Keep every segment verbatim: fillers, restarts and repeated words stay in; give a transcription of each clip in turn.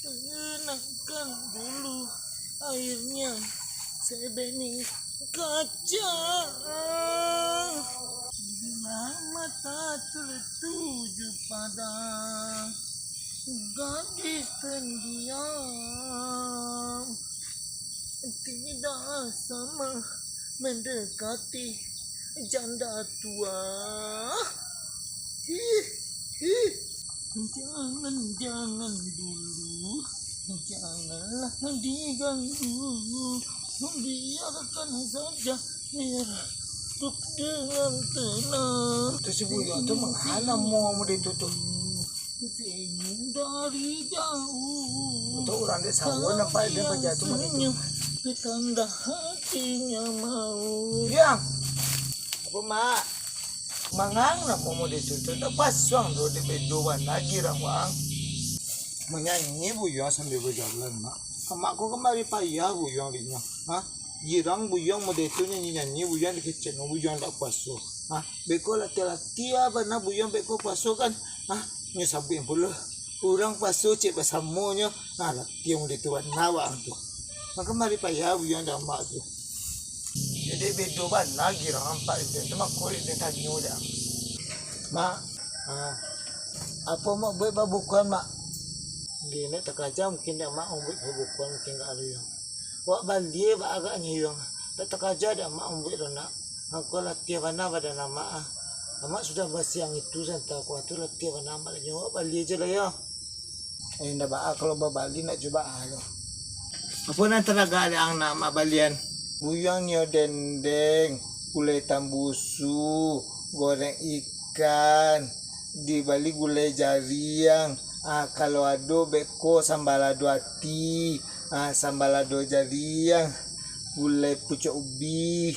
Tenangkan dulu airnya sebening kaca. Bila mata tertuju pada gadis pendiam, tidak sama mendekati janda tua. Hih, hih. Jangan, jangan dulu, janganlah diganggu. Biarkan saja hidup dengan tenang. Tu si Buyuang tu mangana muo model tu tu. Senyum dari jauh. Untuk urang dek sawah nampak dia bajatuah model tu. Senyum, petanda hatinya mau. Yang. Apa, Mak? Mangang namo model tu tu? Ndak pasuang tu, dek bedo bana girang, Bang. Manyanyi Buyuang sambil bajalan, Mak. Mak ko kamari payah Buyuang dek nyo. Ha? Girang Buyuang model tu nyanyi-nyanyi, Buyuang dikecek, Buyuang ndak puaso. Ha? Beko latiah-latiah bana Buyuang beko puaso kan? Ha? Nyo sabuik pulo. Urang puaso cek basamonyo. Ha, latiah model tu bana Bang tu. Mako mari payah Buyuang dek Mak tu. Jadi bedo bana girang ampek itu, itu mako dek tanyo dek. Mak, ha, apo Mak buek babukoan, Mak? Dek, nak takaja mungkin dek Mak buek babukoan mungkin gak ado yang. Wak bali ba agaknyo yang. Tak takaja dek Mak buek lo nak. Mako latiah bana badan Amak ah. Amak sudah basiang itu santa ko tu latiah bana Amak nyo. Wak bali aja lah yo. Eh, ndak baa kalau babali ndak jo baa lo. Apo nan taragak dek ang nak Mak balian? Buyuang nyo dendeng, gulai tambusu, goreng ikan, dibali gulai jariang. Ah, kalau ado beko sambal lado ati, ah, sambal lado jariang, gulai pucuak ubi,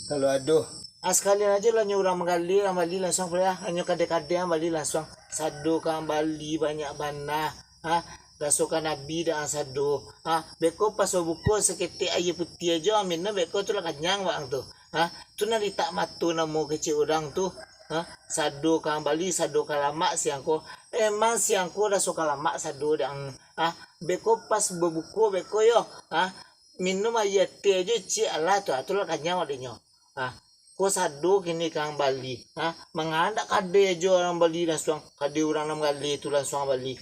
kalau ado. Ah, sakalian ajo lah nyo urang manggali, urang bali lansuang pulo, ah, hanyo kade-kade ang bali lansuang. Sado ka ang bali banyak bana, ha, rasokan abi dek ang sado, ha, beko pas babuko saketek aia putiah ajo ang minum, beko tu lah kanyang bak ang tu, ha, tu nan litak mato namo kecek urang tu, ha, sado ka ang bali, sado ka lamak siang ko, emang siang ko raso ka lamak sado dek ang, ha, beko pas babuko beko yo, ha, minum aia teh ajo ciek alah tu, ha, tu lah kanyang dek nyo. Ha, ko sado kini ka ang bali. Ha, manga ndak kade ajo urang bali lansuang, kade urang nan manggali tu lansuang bali.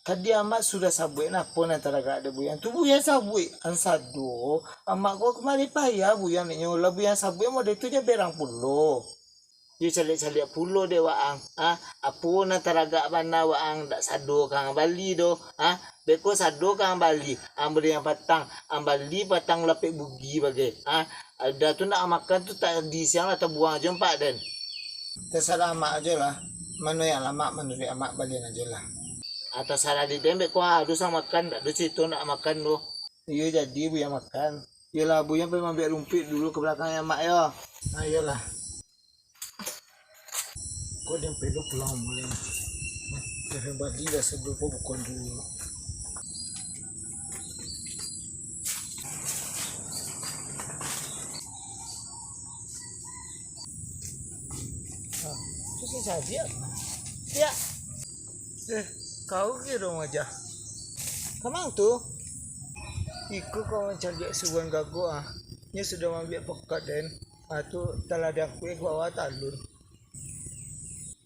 Tadi Amak sudah sabuik napo nan taragak dek Buyuang tu, Buyuang sabuik an sado. Amak ko kamari payah Buyuang dek nyo, lah Buyuang sabuik model tu jan berang pulo. Yo caliak-caliak pulo dek waang. Ha, apo nan taragak bana waang, ndak sado ka ang bali doh. Ha, beko sado ka ang bali, ang bali nan patang, ang bali patang lapek bugi bagai. Ha, udah tu ndak ang makan tu, tadi siang lah tabuang ajo ampek den. Tasarah Amak ajo lah. Mano yang lamak manuruik Amak balian ajo lah. Ah, tasarah di den, beko harus ang makan, ndak ado carito ndak ang makan doh. Iyo jadi Buyuang makan. Iyolah, Buyuang pai maambiak rumpuik dulu ka balakang Amak yo. Ah, iyolah. Ko den pelo pulang mulai. Nah, jan bali lah sado ko bukoan dulu. Ah, tu si Sadiak. Diak. Eh, kau kiro aja. Kamang tu? Iko kau mancaliak suruhan gago ah. Nyo sudah maambiak pokat den. Ah, tu talah diangkuik ka bawah talun.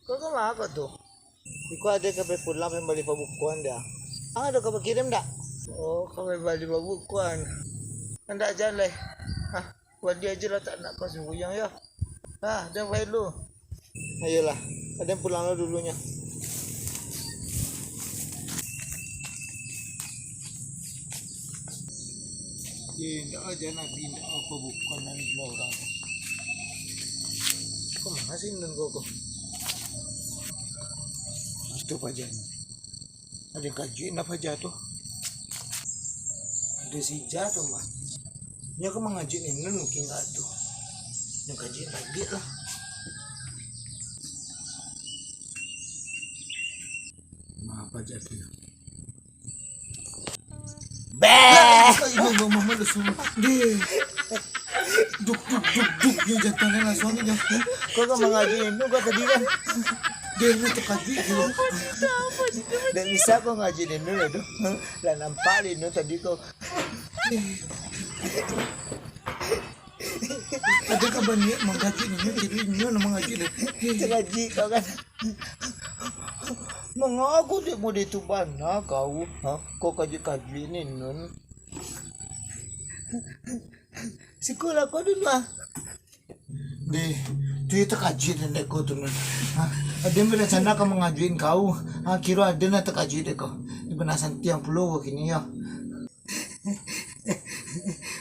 Kau ka ma kau tu? Iko ade ka pai pulang, pai bali pabukoan dia. Ang ado ka bakirim dak? Oh, ka pai bali pabukoan. Andak jan lai. Ah, bali ajo lah tak nak kau sumbayang yo. Ah, den pai lu. Ayolah, den pulang lo dulunyo. Eh, ndak aja nabi, ndak apo bukan nan jua urang. Kok mana sih nun kau, kau? Itu paja ni. Ada kaji ndak paja tu? Ada sija tu mah. Nya kau mangaji ni nun mungkin ndak tu. Nya kaji lagi lah. Mah paja tu. Beh. Kau ibu mama lesu. Deh. Duk duk duk duk, yo jantangan lah suami dah. Kau kan mangaji nu kau tadi kan. Deh, Inun takajuik ko. Ndak bisa ko mangajuik Inun lai tu. Lah nampak dek Inun tadi ko. Ado ka baniaik mangajuik Inun, jadi Inun nan mangajuik deh. Takajuik kau kan. Mangaku dek mode tu bana kau, ha? Kau kajuik-kajuik Inun. Siko lah kau dulu ah. Deh, tu yo takajuik den dek ko tu, Nun. Ha, aden barancana ka mangajuik kau. Ha, kiro aden lah takajuik dek ko. Di bana santiang pulo ko kini yo.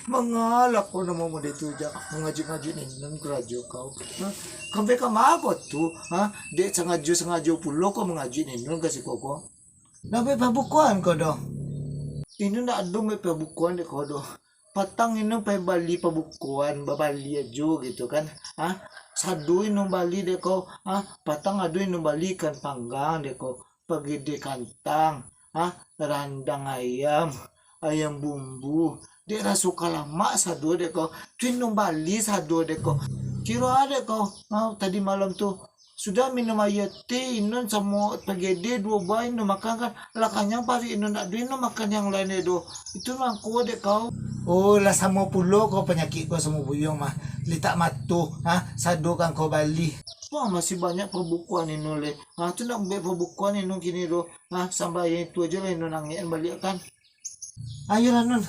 Mangalah ko namo mode tu jak mangajuik-ngajuik Inun karajo kau. Ha, sampai ka ma ko tu? Ha, dek sangajo-sangajo pulo ko mangajuik Inun ka siko ko. Lah buek pabukoan ko doh. Inun ndak ado buek pabukoan dek ko doh. Patang Inun pai bali pabukoan, babali ajo gitu kan. Ha? Sado Inun bali dek ko, ha? Patang ado Inun bali ikan panggang dek ko, pagede kantang, ha? Randang ayam, ayam bumbu. Dek raso ka lamak sado dek ko. Tu Inun bali sado dek ko. Kiro a dek ko, ha? Tadi malam tu sudah minum aia teh, Inun samo pagede duo buah Inun makan kan, lah kanyang paruik Inun, ndak ado Inun makan yang lain lai doh. Itu mangko dek kau. Oh, lah samo pulo ko panyakik ko samo buyuang mah. Litak mato, ha, sado kan kau bali. Wah, masih banyak pabukoan Inun lai. Ha, tu ndak buek pabukoan Inun kini doh. Ha, sambayang itu ajo lah Inun angek baliak kan. Ayolah Nun,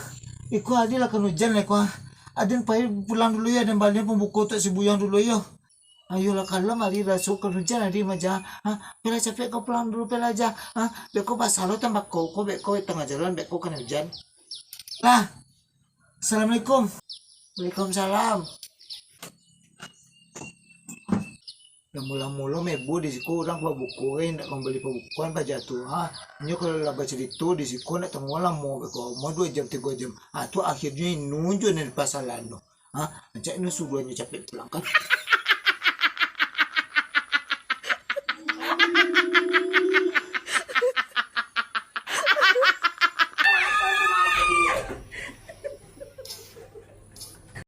iko ari lah kan ujan lai ko. Aden pai pulang dulu yo, aden balian pambuko untuak si buyuang dulu yo. Ayolah, kalam ari raso kan ujan ari mah ja. Ha, pailah capek kau pulang dulu, pailah ja. Ha, beko basalo tambakau ko, beko tangah jalan, beko kan ujan. Lah. Assalamualaikum. Waalaikumsalam. Lah mula-mula mebo di siko urang pabuko, eh, ndak mambali pabukoan paja tu. Ha, inyo kalau lah bacarito di siko ndak tangguang lamo beko, umua duo jam, tigo jam. Ha, tu akhirnyo Inun jo nan dipasalahan tu. Ha, rancak Inun suruah inyo capek pulang kan.